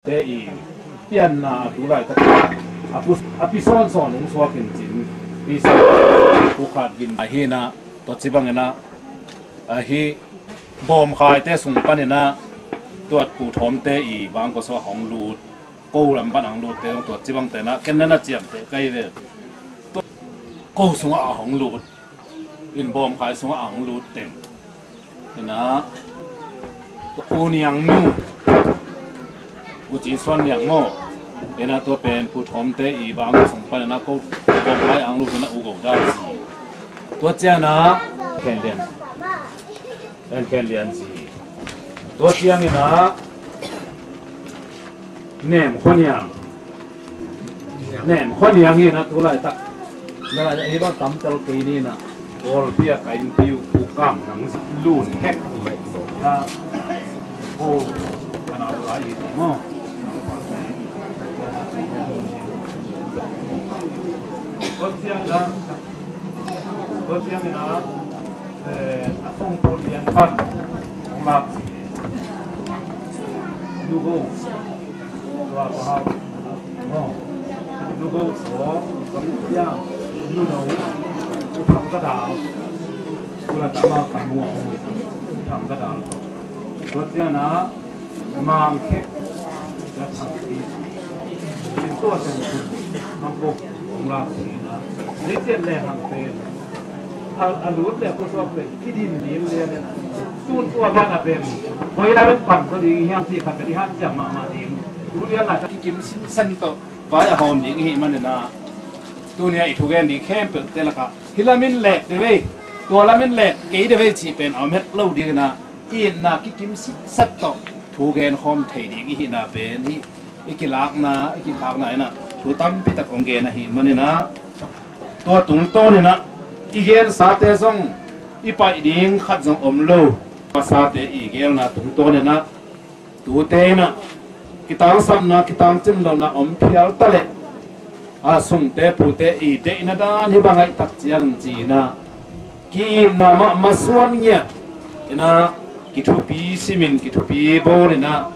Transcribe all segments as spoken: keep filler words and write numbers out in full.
te i pianna a tu laitak a pu, a pi sawnsawn hong suak in cin, pi sa pu khat gin ahi na, tua ci bangin ah, ahi bawmkhaite sung panin ah tuat pu thawmte i bangkua suak hong lut, ko lam pan hong lutte zong tua ci bangte na ken na na ciamteh kai ve. Tua ko sungah a hong lut in bawmkhai sungah a hong lut teng ina, Pu Niang nu, Pu Cin Suan Niang maw, ina tua pen pu thawmte i bang sung pan ina ko bawmkhai a hong lut ina u go dan si. Tua ciana khen lian, en khen lian si. Tua ciang ina Nem Khua Niang, Nem Khua Niang hi na tu laitak na lai hi bang tam tel kei ni na. Kawlpi a ka innpi uh Pu Kam Nang Lun Hek uh leh na. Oh, ka na lai hi maw. Kawlpi a ka, kawlpi a ka na. Eh, a kong pun lian pan kong lak si. Nugo. Tua ko hau. No. Nugo so kong lian. Nugo. Upang ka dal. Kula tama kamu. Upang ka dal. Tua tiana. Mangkhe na thangpi. Tua teng mangkok hong lak si na. Ni tian le hang pen a lut le ko suak pen i din lim le le. Tun tua ban a pen koi la pen pan ko ding hiam ti khat ka di han siam mahmah ding. Tu lian la kikim sen to vai a hawm ding hi manina. Tunia i thugen ding khempeuh te laka hi lamin lek de vei, tua lamin lek kei de vei cih pen a om het lo dingina. I itna kikim sitset tawh thu gen khawm thei ding i hihna pen hi. I kilakna, i kikhakna inah thu tampi tak hong gen ahi maninah tua tungtawninah i gensate zong i paih ding khat zong om lo. Pasate i gelna tungtawninah tute inah kitangsapna, kitangcin lohna om phial taleh a sungte pute i deihna dan hi bang aih tak ciang cinah ki-itna mah masuan ngiat inah kithupi simin kithupi bawlinah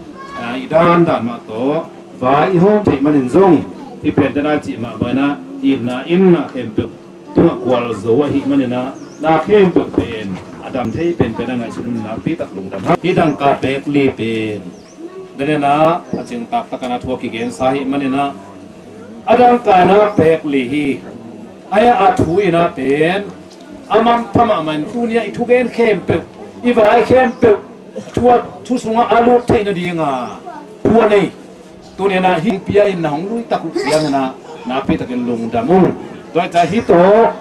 i dandan mah tawh vai i hawm theih manin zong i pente nai cih mah banginah itna inna khempeuh tungah kual zo ahi maninah na khempeuh pen a dam thei penpen a ngaihsun nakpi tak lungdam ha. Hi dangka pek li pen denena a cingtak takana thu a kigensa hi maninah a dangkana pek li hi. Aia a thu inah pen a manpha mahmah in tunia i thugen khempeuh i vai khempeuh thu sungah a lut theih nadinga thu a nei. Tuninah hing pia in na hong lui tak uh cianginah nakpi takin lungdam uh. Tua ca hi tawh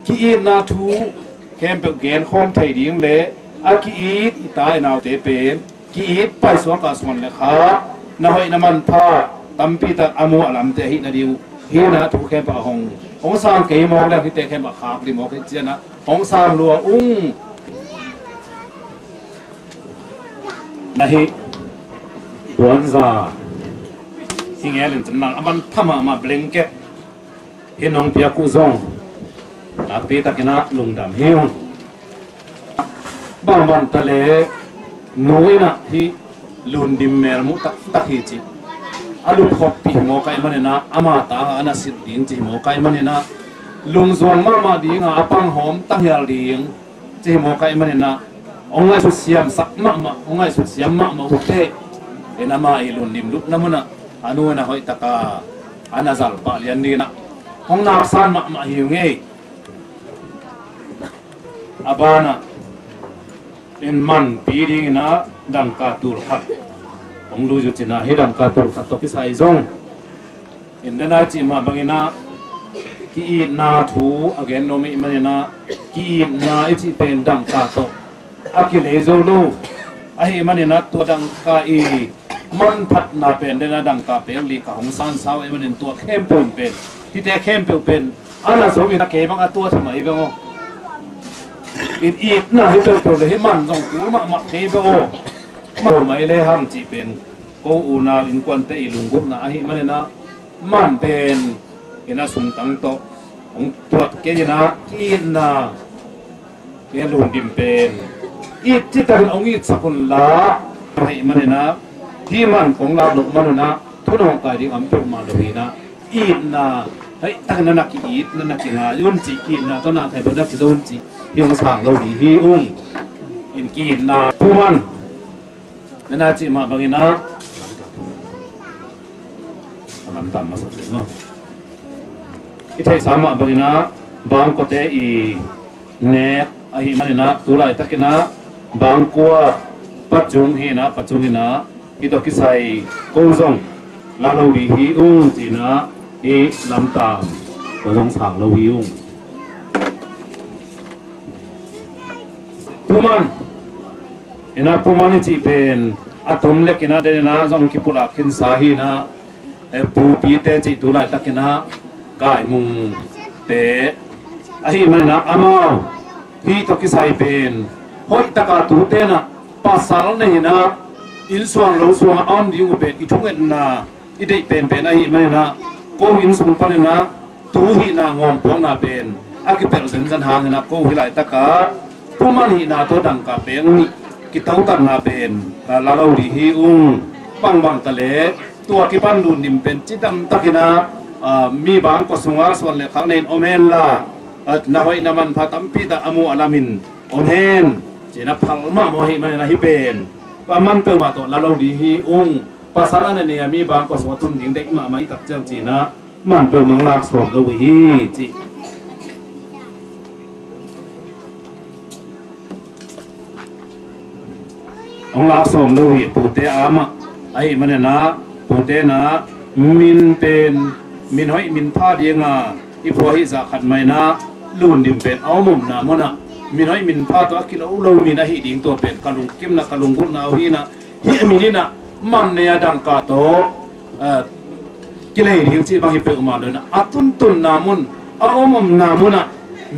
ki-itna thu khempeuh genkhawm thei ding le a ki-it i ta i naute pen ki-it paisuak ah suan le kha na hoih na manpha tampi tak a muah lamte ahi nading uh. Hinah thu khempeuh a hong hong sang kei mawk le hite khempeuh a khak dih mawk hi cianah hong sang lua ung. Na hi puanza hi ngelin cun nang a man thamah mah blanket hi nong piak uh zong nakpi takinah lungdam hi ung. Bangmanta le nu inah hi lundim melmuh taktak hi cih a lukhoppi hi mawk aih maninah ama tangah a na silh ding cih hi mawk aih maninah lungzuang mahmah dingah a panghawm tanghial ding cih hi mawk aih maninah hong ngaihsut siamsak mahmah, hong ngaihsut siam mahmah uh teh. Inah ama i lundim lupna munah a nu inah hoih taka a na zalpah lian dinah hong naksan mahmah hi ung ei. A banah in manpi dinginah dangka tul khat hong lui zucinah hi dangka tul khat tawh kisai zong in denai cih mah banginah ki-itna thu a gen nuam ih maninah ki-itna i cih pen dangka tawh a kilei zo lo. Ahi maninah tua dangka i manphatna pen dena dangka pek li ka hong sansau ahi manin tua khempeuh pen hite khempeuh pen a na zo in a kei bang a tuat hi mah hi beng aw. In itna hi peuhpeuh le hi man zong kul mahmah kei beng aw. Mah mah i le hang cih pen ko unau innkuante i lunggulhna ahi maninah man pen in a sungtang tawh hong tuat kei inah ki-itna ke lundim pen it citakin hong itsak unla ahi maninah Hih man kong lak loh man un ah thunawng kai ding om peuhmah lo hi in ah, itna, hei, tak na na ki-it, na na kingai un cih, itna tawh na thei bawh na kizo un cih, hih hong sang lo ding hi ung. In ki-itna pu man na na cih mah bangin ah, a lamtam masa ding maw? I theihsa mah bangin ah bangkuate i nek ahih manin ah tu laitakin ah bangkua pacung hi in ah, pacung in ah hih tawh kisai ko zong la lo ding hi ung ci in ah, hih lamtam ko zong sang lo hi ung. Pu man in ah, pu man i cih pen a tom lek in ah den in ah zong kipulak khinsa hi in ah, eh, pupite cih tu laitakin ah kaimungte ahih manin ah amau hih tawh kisai pen hoih taka tute in ah pasal nei in ah inn suang lo suang a om ding uh pen i thungetna i deih penpen ahih manin ah ko inn sung panin ah tu hihna ngawmpuakna pen a kipelh zenzen hangin ah ko hih laitakah pu man hihna tawh dangka pek nih kitotatna pen la lo ding hi ung. Bangbang ta leh tua kipan lundim pen cidam takin ah, ah, mi bangkua sungah suan le khak nei in om hen la, ah, na hoih na manpha tampi tak a muh a lamin om hen ci in ah phal mahmah ahih manin ah hih pen a man peuhmah tawh la lo ding hi ung. Pasal a na nei a mi bangkua sungah tun ding deih mahmah i tak ciang ci in ah man peuhmah hong lak sawm lo uh hi ci. Hong lak sawm lo uh hi pute a mah. Ahih manin ah pute in ah min pen, min hoih min pha dinga i phuah hih zah khat mah in ah lundim pen a om omna munah min hoih min pha tawh a kilo lo min ahih ding tua pen ka lungkimna, ka lunggulhna uh hi in ah, hih a min in ah man nei a dangka tawh, eh, kilei ding cih bang hi peuhmah lo in ah, a tuntunna mun, a om omna munah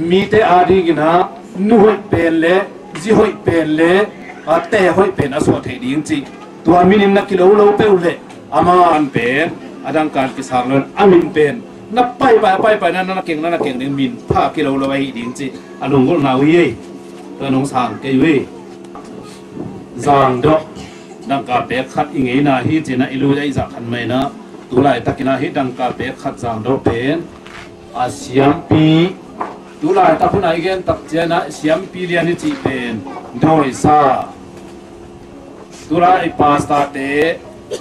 mite adingin ah nu hoih pen le zi hoih pen le, ah, te hoih pen a suah theih ding cih tua min in na kilo lo peuh leh a man pen a dangka in kisang lo in a min pen na paipai, a paipai na, na keng, na keng ding min pha kilo lo ahih ding cih a lunggulhna uh hi ei. Tua nong sang kei uh hi. Zangdawh dangka pek khat i ngeina hi ci in ah i lui a i zah khat mah in ah tu laitakin ah hih dangka pek khat zangdawh pen a siampi, tu laitak hun ah i gen tak ciang ah siampi lian i cih pen dawisa. Tu lai i pastorte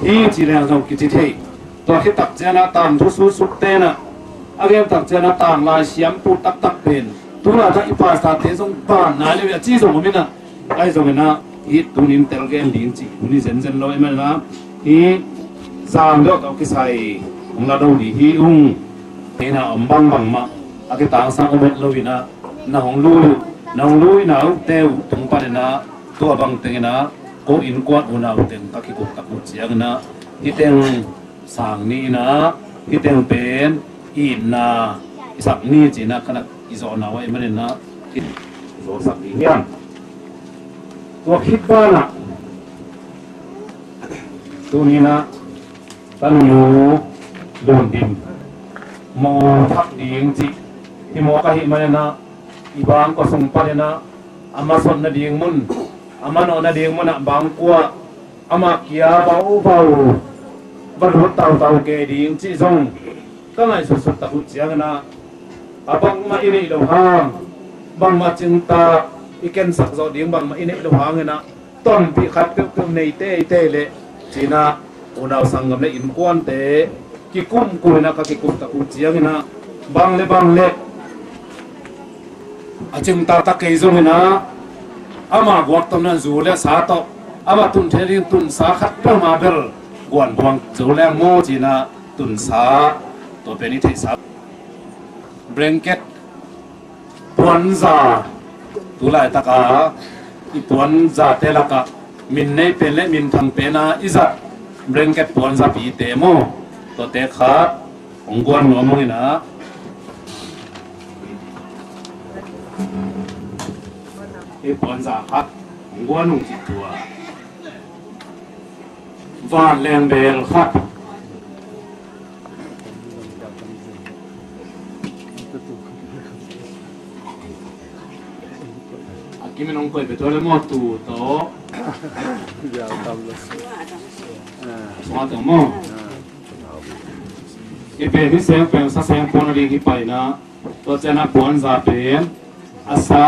hi ci leng zong kici thei. Tua khit tak ciang ah tangthu sutsuk ten ah a gen tak ciang ah tanglai siampu taktak pen tu laitak i pastorte zong ban nai lo hi a ci zong om in ah, ahi zongin ah hih tuni in tel gen ding cih hun hi zenzen lo ahih manin ah hih zangdawh tawh kisai hong la lo ding hi ung. Hih na om bangbang mah a kitangsang om het lo in ah na hong lui, na hong luina uh te uh tung panin ah tua bang tengin ah ko innkuan unau teng ka kikup tak uh ciangin ah hih teng sang ni in ah hih teng pen itna i sak ni ci in ah ka na i zawhna uh ahih manin ah i zawhsak ding hiam? Tua khit banah tuni in ah ka nunu Lundim mo thak ding cih hi mawk ahih manin ah i bangkua sung panin ah a masot nading mun, a manawh nading munah bangkua ama kia baubau va lut tautau kei ding cih zong ka ngaihsutsut tak uh ciangin ah a bangmah i neih loh hang, bangmah cingtak i kensak zawh ding bangmah i neih loh hangin ah tonpih khat peuhpeuh nei teitei leh ci in ah unau sanggam le innkuante kikumkum in ah ka kikup tak uh ciangin ah bang le bang le a cingtak tak kei zongin ah ama guak tawh na zu le sa tawh ama tun thei ding tunsa khat peuhmah bel guan buang zo leng maw ci in ah tunsa tua pen i theihsa blanket puanza, tu laitaka i puanzate lakah min nei pen le min thang pena i zat blanket puanzapite maw, tuate khat hong guan nuam ung in ah, i puanza khat hong guan ung cih tua. Vanleng bel khat. A kimin hong koih pia tua le maw tu tawh. Mate maw. I pen hi seng pen sa seng pon a ding hi paina. Tua ciang a puanza pen a sa